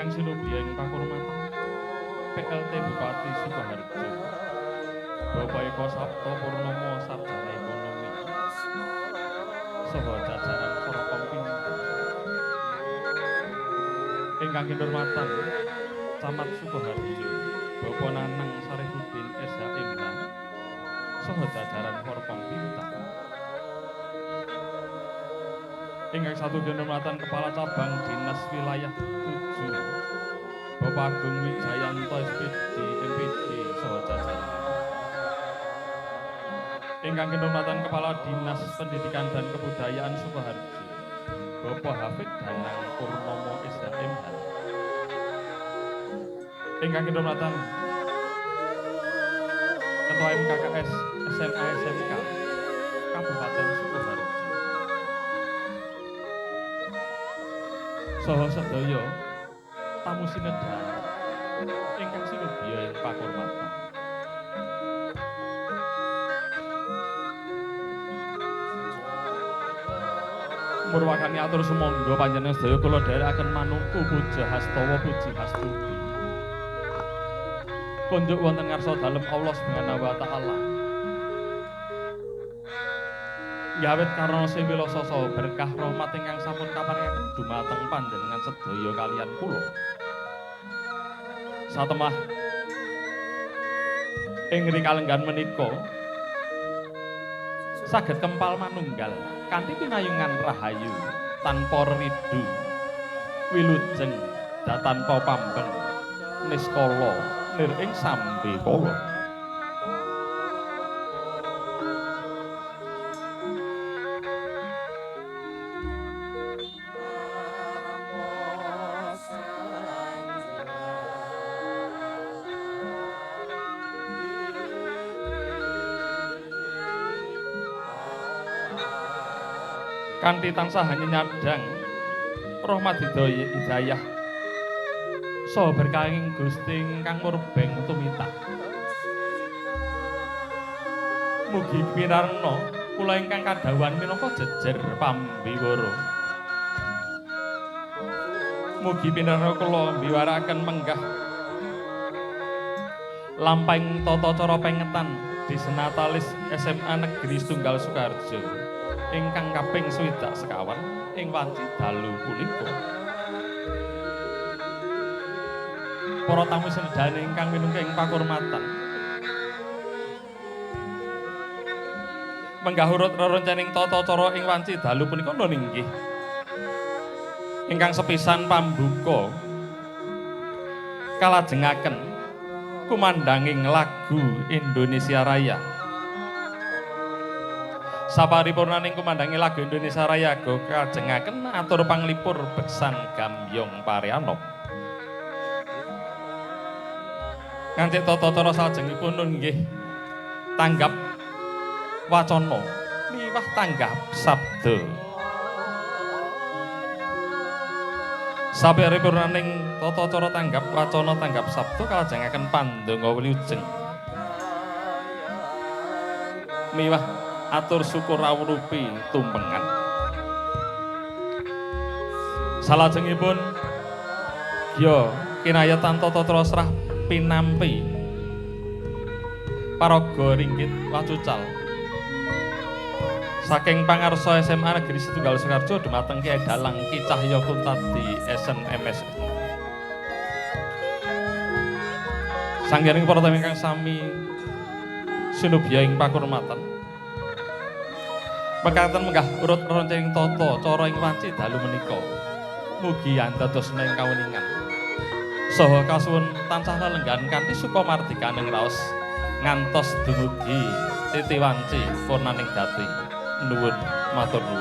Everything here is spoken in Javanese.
Ingkang sinubya ing pakurmatan PLT Bupati Sukoharjo Bapak Eko Sapto Purnomo Sarjana Ekonomi saha jajaran Forkompinda. Ingkang kinurmatan Camat Sukoharjo Bapak Nanang Sarifudin SHMH saha jajaran Forkompinda. Ingkang satu kinurmatan Kepala Cabang Dinas Wilayah 7 Bapak Agung Wijayanto SPD MPD saha jajaran. Ingkang kinurmatan Kepala Dinas Pendidikan dan Kebudayaan Sukoharjo Bapak Hafid Danang Purnomo SHMH. Ingkang kinurmatan Ketua MKKS SMA SMK Kabupaten Sukoharjo saha sedaya tamu sinedhan ingkang sinubya ing pakurmatan. Murwakani atur sumangga panjenengan sedaya kula dherekaken manungku puja hastawa puji hastuti. Kunjuk wonten ngarsa dalem Allah Subhanahu wa taala. Yawit karana sewilasa saha berkah rahmat ingkang sampun kaparingaken dumateng panjenengan sedaya kaliyan kula. Satemah ing rikalenggan menika saged kempal manunggal kanthi pinayungan rahayu tanpa ridu wilujeng datanpa pambeng niskala nir ing sambe kala. Kanthi tansah nyadang rahmat hidayah saha berkahing Gusti ingkang murbeng tumitah. Mugi pinarengna kula ingkang kadhawuhan minangka jejer pambiwara. Mugi pinarengna kula mbiwarakaken menggah lampahing tata cara pengetan Disnatalis SMA Negeri Setunggal Sukoharjo ingkang kaping 64 ing wanci dalu punika. Para tamu sinedhane ingkang minungka ing pakurmatan, menggah urut rerencaning tata cara ing wanci dalu punika nun inggih ingkang sepisan pambuka kalajengaken kumandhanging lagu Indonesia Raya. Saparipurnaning kumandhangi lagu Indonesia Raya go kajengaken atur panglipur beksan gambyong pareanom. Ngancik tata cara salajengipun nun nggih tanggap wacana miwah tanggap sabda. Saparipurnaning tata cara tanggap wacana tanggap sabda kalajengaken pandonga wilujeng miwah atur syukur awrupi tumpengan. Salajengipun ya kinayatan tata cara srah pinampi paraga ringgit wacucal saking pangarsa SMA Negeri Setunggal Sukoharjo dumateng Kyai Dalang Ki Cahya Kuntadi SNMS. Sanggening para tamu ingkang sami sinubya ing pakurmatan, mekaten menggah urut rerencaning tata cara ing wanci dalu menika mugi andadosna ing kawuningan saha kasuwun tansah lelenggan kanthi sukamardikaning raos ngantos dumugi titi wanci purnaning dadi. Nuwun matur nuwun.